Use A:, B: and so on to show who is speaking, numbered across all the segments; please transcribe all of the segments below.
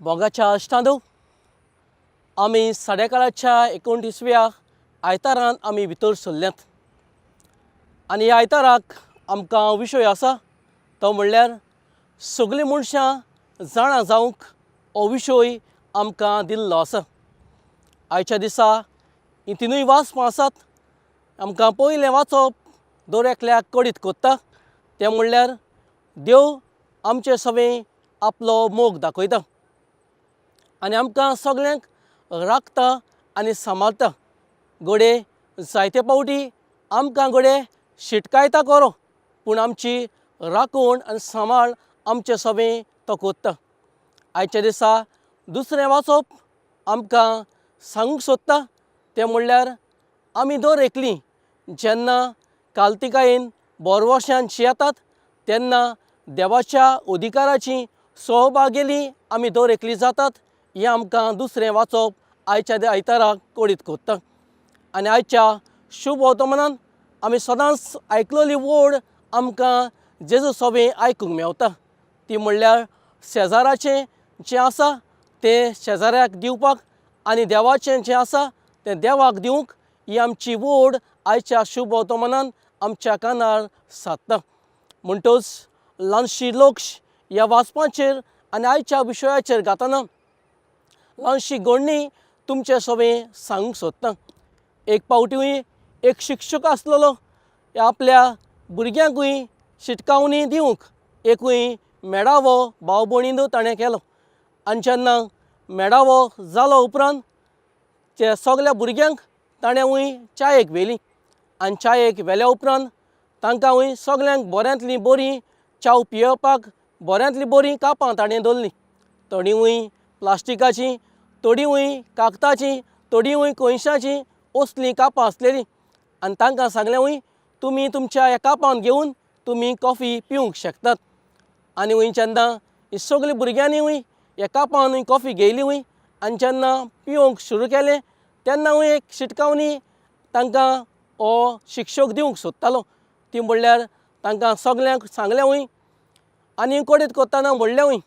A: मोगाच्या इश्टांनो, आमी साडेकाळाच्या एकोणतीसव्या आयतारान आमी भितर सरल्यात आनी ह्या आयताराक आमकां विशय आसा तो म्हणल्यार सगळीं मनशां जाणा जावंक हो विशय आमकां दिल्लो आसा. आयच्या दिसा हीं तिनूय वाचपां आसात. आमकां पयलें वाचप दर एकल्याक कडीत कोत्ता तें म्हणल्यार देव आमचे सवें आपलो मोग दाखयता आनी आमकां सगल्यांक राखता आनी सांबाळटा. घडये जायते फावटी आमकां घडये शिटकायता खरो, पूण आमची राखण आनी सांबाळ आमचे सवें तो कोत्ता. आयच्या दिसा दुसरें वाचप आमकां सांगूंक सोदता तें म्हणल्यार आमी दर एकलीं जेन्ना कालतिकायेन बोरवोशान शियेतात तेन्ना देवाच्या अधिकाराची सहभागेली आमी दर एकली जातात. हें आमकां दुसरें वाचप आयच्या आयताराक कळीत कोत्ता. आनी आयच्या शुभ वर्तमानान आमी सदांच आयकलेली वड आमकां जेजू सवें आयकूंक मेवता ती म्हणल्यार शेजाराचें जें आसा तें शेजाऱ्याक दिवपाक आनी देवाचें जें आसा तें देवाक दिवंक ही आमची वड आयच्या शुभ वर्तमानान आमच्या कानार सादता. म्हणटच ल्हानशी लक्ष ह्या वाचपाचेर आनी आयच्या विशयाचेर घातना ल्हानशी घडणी तुमचे सवें सांगूंक सोदता. एक फावटी एक शिक्षक आसलेलो, आपल्या भुरग्यांकूय शिटकावणी दिवंक एकूय मेळावो भाव भयणींनो ताणें केलो. आनी जेन्ना मेळावो जालो उपरांत त्या सगल्या भुरग्यांक ताणें च्यायेक व्हेलीं आनी च्यायेक व्हेल्या उपरांत तांकां सगल्यांक बऱ्यांतलीं बरीं च्याव पियेवपाक बऱ्यांतलीं बरीं कापां ताणें दवरलीं. थोडींवूय प्लास्टिकाचीं, थोडींवूय कागदाचीं, थोडींवूय कोयशाचीं असलीं कापां आसलेलीं. आनी तांकां सांगलें तुमी तुमच्या ह्या कापान घेवन तुमी कॉफी पिवंक शकतात. आनी वंय जेन्ना ही सगळीं भुरग्यांनी ह्या कापान कॉफी घेयली वंय आनी जेन्ना पिवंक सुरू केलें तेन्ना एक शिटकावणी तांकां हो शिक्षक दिवंक सोदतालो. ती म्हणल्यार तांकां सगल्यांक सांगलें वंय आनी कडेत कोत्ताना म्हणलें वंय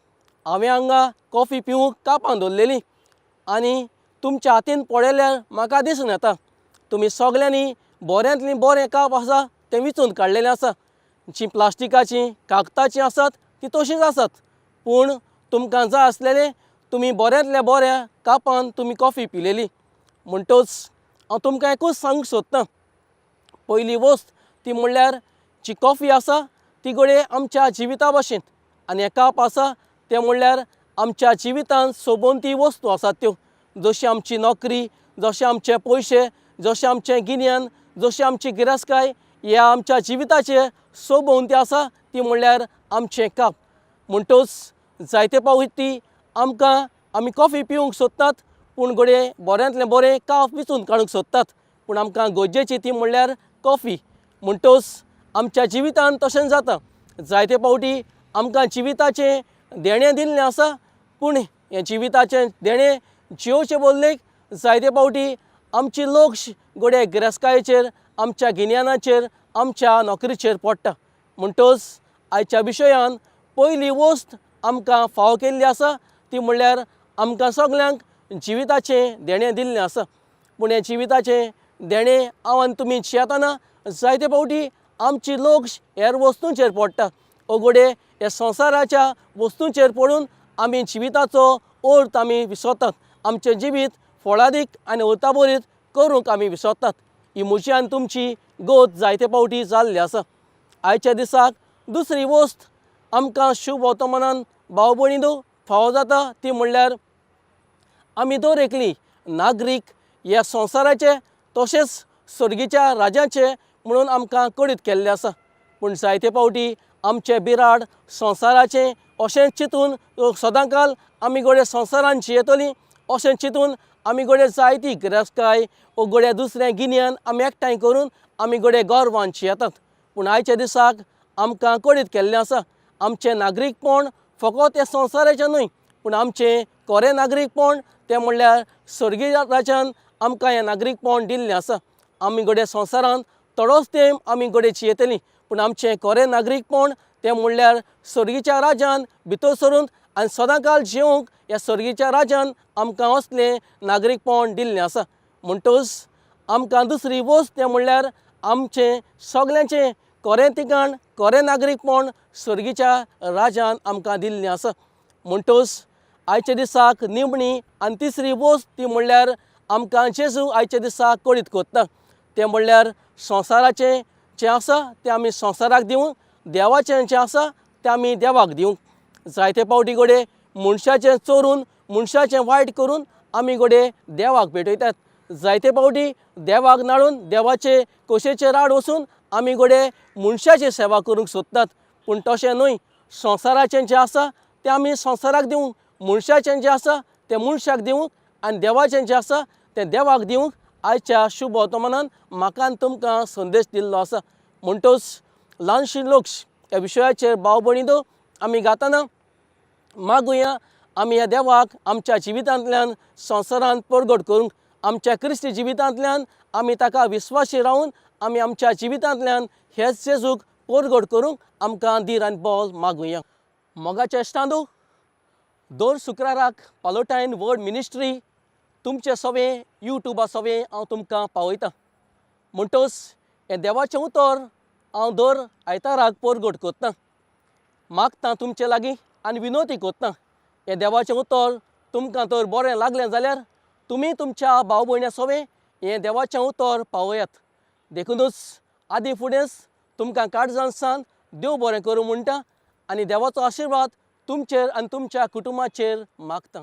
A: हांवें हांगा कॉफी पिवंक कापां दवरलेलीं आनी तुमच्या हातीन पळयल्यार म्हाका दिसून येता तुमी सगल्यांनी बऱ्यांतलीं बरें काप आसा तें विचून काडलेलें आसा. जीं प्लास्टिकाचीं कागदाचीं आसात तीं तशींच आसात, पूण तुमकां जाय आसलेलें तुमी बऱ्यांतल्या बऱ्या कापान तुमी कॉफी पिलेली. म्हणटच हांव तुमकां एकूच सांगूंक सोदतां, पयली वस्त ती म्हणल्यार जी कॉफी आसा ती घडये आमच्या जिविता भाशेन आनी हें काप आसा तें म्हणल्यार आमच्या जिवितांत सोबोवन ती वस्तू आसात त्यो, जशी आमची नोकरी, जशे आमचे पयशे, जशें आमचें गिन्यान, जशी आमची गिरेस्तकाय, ह्या आमच्या जिविताचे सोबोवन ती आसा ती म्हणल्यार आमचें काप. म्हणटच जायते फावटी ती आमकां आमी कॉफी पिवंक सोदतात, पूण घडये बऱ्यांतलें बरें काप विचून काडूंक सोदतात, पूण आमकां गरजेची ती म्हणल्यार कॉफी. म्हणटच आमच्या जिवितांत तशेंच जाता, जायते फावटी आमकां जिविताचें देणें दिल्लें आसा, पूण हें जिविताचें देणें जियोवचे बदलेक जायते फावटी आमची लक्ष घडये गिरेस्तकायेचेर, आमच्या गिन्यानाचेर, आमच्या नोकरीचेर पडटा. म्हणटच आयच्या विशयान पयली वस्त आमकां फावो केल्ली आसा ती म्हणल्यार आमकां सगल्यांक जिविताचें देणें दिल्लें आसा. पूण हें जिविताचें देणें हांव आनी तुमी जियेतना जायते फावटी आमची लक्ष हेर वस्तूंचेर पडटा. घडये ह्या संवसाराच्या वस्तूंचेर पडून आमी जिविताचो अर्थ आमी विसरतात, आमचें जिवीत फळादीक आनी अर्थाभरीत करूंक आमी विसरतात. ही म्हजी आनी तुमची गत जायते फावटी जाल्ली आसा. आयच्या दिसाक दुसरी वस्त आमकां शुभ वर्तमानान भाव भयणींनो फावो जाता ती म्हणल्यार आमी दर एकली नागरीक ह्या संवसाराचे तशेंच सर्गीच्या राजाचे म्हणून आमकां कळीत केल्लें आसा. पूण जायते फावटी आमचें बिराड संवसाराचें अशें चिंतून सदांकाल आमी घडये संवसारान जियेतलीं अशें चिंतून आमी घडये जायती गिरेस्तकाय वो घडये दुसरें गिन्यान आमी एकठांय करून आमी घडये गर्वान जियेतात. पूण आयच्या दिसाक आमकां कळीत केल्लें आसा आमचें नागरीकपण फकत ह्या संवसाराचें न्हय, पूण आमचें खरें नागरीकपण तें म्हणल्यार स्वर्गीय राज्यान आमकां हें नागरीकपण दिल्लें आसा. आमी घडये संवसारांत थोडोच तेंप आमी घडये जियेतलीं, पूण आमचें खरें नागरीकपण तें म्हणल्यार स्वर्गीच्या राज्यान भितर सरून आनी सदांकाल जिवंक ह्या सर्गीच्या राजान आमकां असलें नागरीकपण दिल्लें आसा. म्हणटकच आमकां दुसरी वस्त तें म्हणल्यार आमचें सगल्यांचें कोरें ठिकाण, कोरें नागरीकपण सर्गीच्या राजान आमकां दिल्लें आसा. म्हणटकच आयच्या दिसाक निमणी आनी तिसरी वस्त ती म्हणल्यार आमकां जेजू आयच्या दिसाक कळीत करता तें म्हणल्यार संवसाराचें जें आसा तें आमी संवसाराक दिवंक, देवाचें जें आसा तें आमी देवाक दिवंक. जायते फावटी घडये मनशाचें चोरून, मनशाचें वायट करून आमी घडये देवाक भेटयतात. जायते फावटी देवाक नाडून देवाचे कशेचे राड वचून आमी घडये मनशाची सेवा करूंक सोदतात. पूण तशें न्हय, संवसाराचें जें आसा तें आमी संवसाराक दिवंक, मनशाचें जें आसा तें मनशाक दिवंक आनी देवाचें जें आसा तें देवाक दिवंक आयच्या शुभ वर्तमानान म्हाका आनी तुमकां संदेश दिल्लो आसा. म्हणटकच ल्हानशी लक्ष ह्या विशयाचेर भाव भयणींनो आमी गाताना मागुया आमी ह्या देवाक आमच्या जिवितांतल्यान संवसारांत परगट करूंक, आमच्या क्रिस्ती जिवितांतल्यान आमी ताका विस्वासी रावन आमी आमच्या जिवितांतल्यान हेच जेजूक परगट करूंक आमकां धीर आनी बल मागुया. मोगाच्या इश्टांनो, दर शुक्राराक पालोटायन वर्ड मिनिस्ट्री तुमचे सवें यूट्यूबा सवें हांव तुमकां पावयतां. म्हणटकच हें देवाचें उतर हांव दर आयताराक परगट करतां, मागतां तुमचे लागीं आनी विनवती करतां. हें देवाचें उतर तुमकां तर बरें लागलें जाल्यार तुमी तुमच्या भाव भयण्यां सवें हें देवाचें उतर पावयात. देखुनूच आदी फुडेंच तुमकां काळजान सान देव बरें करूं म्हणटा आनी देवाचो आशिर्वाद तुमचेर आनी तुमच्या कुटुंबाचेर मागता.